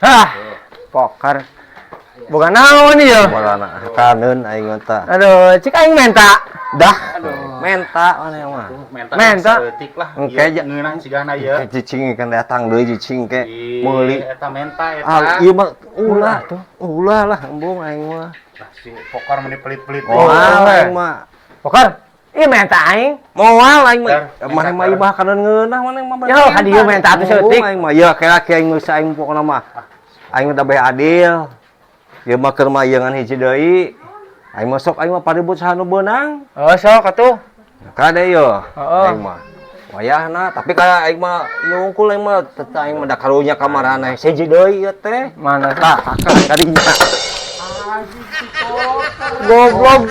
Hah, poker. Bukan naon ieu. Malana kaneun aing mah tah. Aduh, cik aing menta. Dah. Menta mana mah. Menta. Menta. Saeutik lah. Engke Ieu ja- ngeunah sigana ieu. Ke cicing kan datang deui cicing ke Ih, meuli. Eta menta eta. Ah, ieu mah ulah tuh. Ulah lah embung aing mah. Lah, si Pokar meni pelit-pelit. Moal eh. aing mah. Poker. Ieu menta aing. Moal aing mah. Dar, Maneh mah ieu mah kaneun ngeunah maneh mah. Yo, ka dieu menta atuh saeutik. Embung aing mah. Ya kira aing geus aing pokona mah. Aing udah bae adil. Ieu mah keur mah ieu ngan hiji deui. Aing mah sok aing mah paribut saha nu beunang. Oh, sok atuh. Kade yo. Heeh. Aing mah. Wayahna, tapi ka aing mah ieu unggul aing mah teu aing mah da karunya ka maraneh siji deui ieu teh. Mana? Tah, kakak kadinya. Goblok.